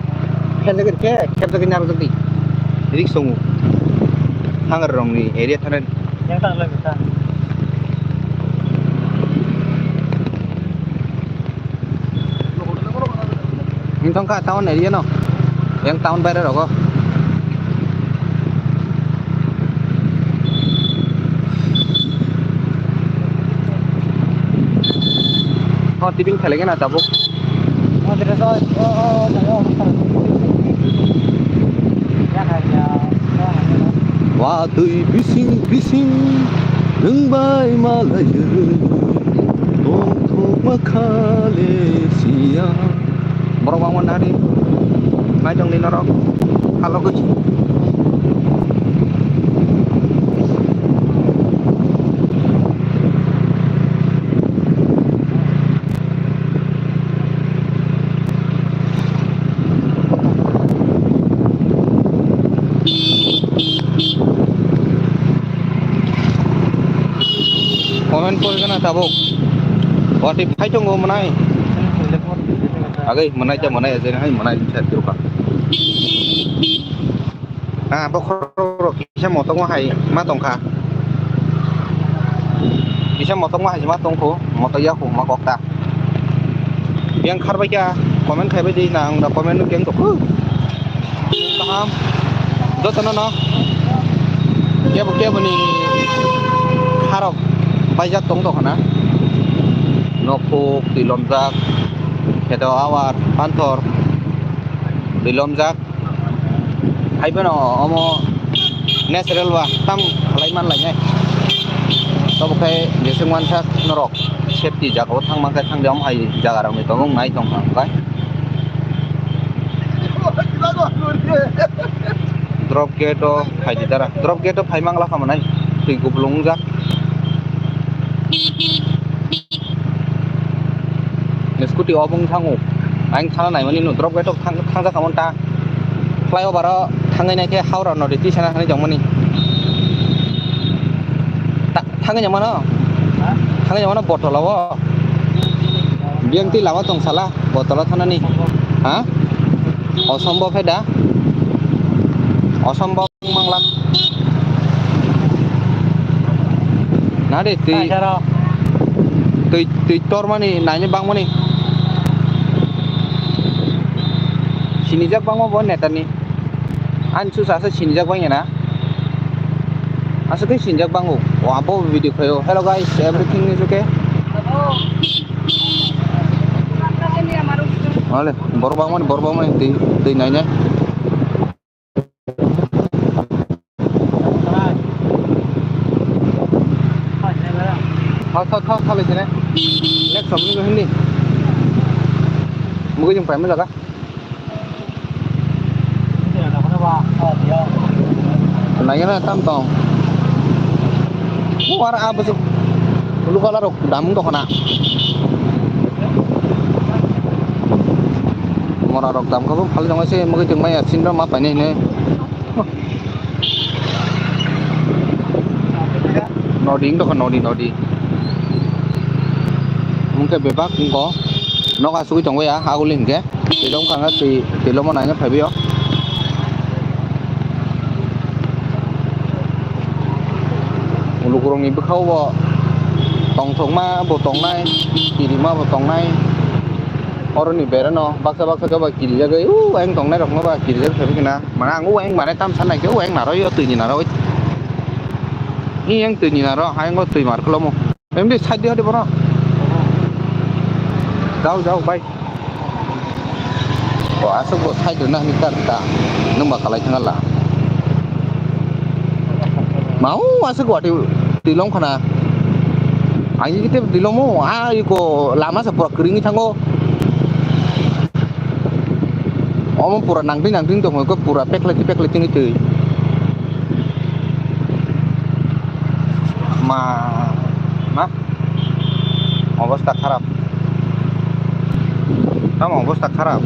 Khepjagwi khe, khepjagwi narwkjak di. Risk tongo. Hangar rongni area thana. Yang tak lagi ta. Wngtong kha town area no. Yang town baire rogo. Oh, tibing khelai gana tabuk. Watwi bising bising nwng bai malaio, tongthokma khale siya. Borok bangma nari, naitongni norok, halogwi. Comment pori gana tabuk. Watwi phai tongo mwnai. Agwi mwnai ja mwnai ajai hai mwnai sa tirka. Ah, bokhorok rok kisa motokma hai ma tongkha. Kisa motokma hai ma tongkho, motok ya khuma kokta. Yang kharbai kha, comment khaibai di na, ang da comment no keng tokho. Kaham. Jotono no. Kebo kebo ni kharok baijak tong tokho na. Nokphuk, twi lomjak, kheto awar, panthor, twi lomjak. Hai phano omo natural ba tam khlai man lainai. Tobo khai jeswk mansak norok safety jagao thang mankha, thang de omo hai jaga rokni tongo nai tong kha hwnkhai. Drop gate o phai di dara. Drop gate o phai mangla kha mwnai. Twi kupulung wngjak. Scooty obo wng thango. Ang sana naimani no drop gate o thang, thangjak kha mon ta. Flyover o thangwi naikhe Howrah nodi tisana thangwi tongmani. Ta-, thangwi tongmano? Ha? Thangwi tongmano botolo o. Biyang twi lama tong sala botolo thanani. Ha? Osombo phe da? Osombo. Mangla. Nade twi. Kaisaro. Twi, twi tormani, naini bangmani. Sinijak bangma bo netani. Ani susa asa sinijak bangya na. Asa khe sinijak bango. O abo video khayo. Hello guys, everything is okay. Ale, borok bangmani, borok bangmani twi, twi nainai. Tha, tha, tha, tha, lai sene. Next, somni ko hindi. Mugui jeng paima jaga. Nai na tam tong. War a bwswk blue colour rok damung tong khna. Mora rok dam kha bo phal jong se mugui tong maya sin rok ma painai hinwi. Nodi wng tongkha, nodi, nodi. Wngkhe bebak wngkho. Nok asugwi tongo ya, aguli hinkhe. Twi lom kha, twi, twi lomo naina phaibaio. Lukurokni bwkhao bo tongthokma bo tongnai, kirima bo tongnai. Oroni bereno baksa baksa khe ba kirijagwi, u ayang tongnai rokno ba kirijak phaibai khna. Mane ang u ayang mane tam sanai khe u ayang narwkyo, twini narwk. Ni yang twini narwk, ayang o twi mar khlomo. Em di side di hadi bono. Jao, jao, bye. O aswk bo side rwna hwnwi tar ta. Nwng ba kalai thang la. Mau aswk wati tilong khana. Ang iki te tilong mo, a iko lama se pura kwrwngwi thango. Omo pura nangtwi nangtwi tongkha, pura peklai twi peklai twi twi. Ma, ma. Obostha kharap. Tamo obostha kharap.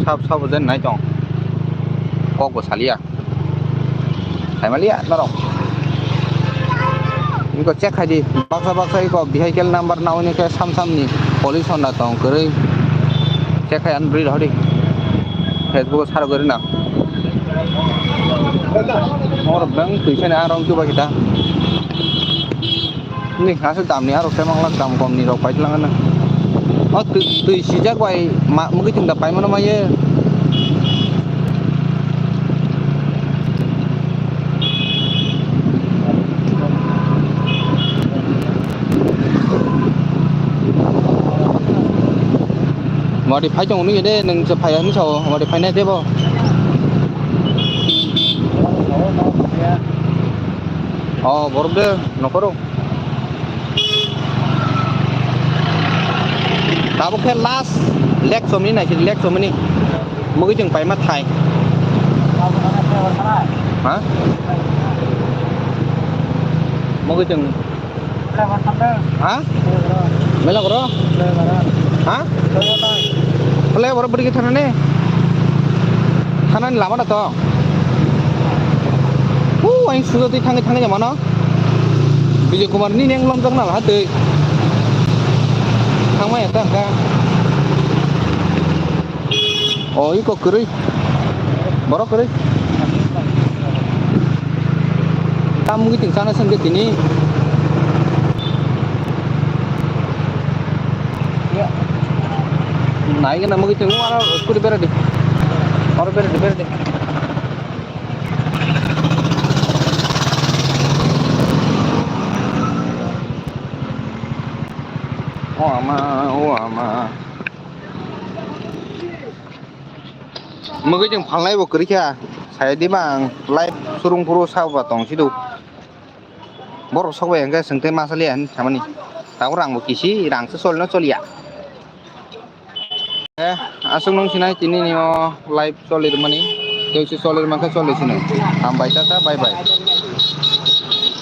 Sab, sabo jen nai tong. Kok bo salia. Saimaliya norok. Iko check khai di. Baksa baksa iko vehicle number nawi ni khe sam sam ni police honda tong kwrwi. Check khai an bri rohdi. Facebook o saro kwrwi na. Mor bang tuisani arong tu ba kita. Ni hase dam ni arok se mangla dam kom ni rok pai lang na. O twi, twi sijak bai ma mugwi thung da pai mano ma ye. Modi phai tong nung de, nung se phai ani sao, modi phai nai de bo. O borok de nokoro. Tabuk khe last lek somni nai, lek somni. Mugwi chwng paima thai. Ha? Mugwi chwng. Ha? Mela goro? Ha? Khle boro bwrwi khe thanani? Thanani lama da to. Hu, ang sujo twi thangwi thangwi mano. Bijay Kumar ni neng lomjak na laha twi. Thangma ya ta ka. O, iko kwrwi. Borok kwrwi. Tam wngwi tong chana sengke tini. Nai gana mugwi tong aro scooty beradi. Aro beradi, beradi. O ama, o ama. Mugwi chwng phalnai bo kwrwi kha. Sai di bang live surung phuru sabo ba tong sidu. Borok sok bai hwnkhe chwng tei ma chaliya hinwi samani. Tabuk rang bo kisi, rang se solino choliya. Eh, aswk nung sinai tini ni o live choli rwmani. Tei se choli rwma khe choli sino. Hambai tata, bye bye.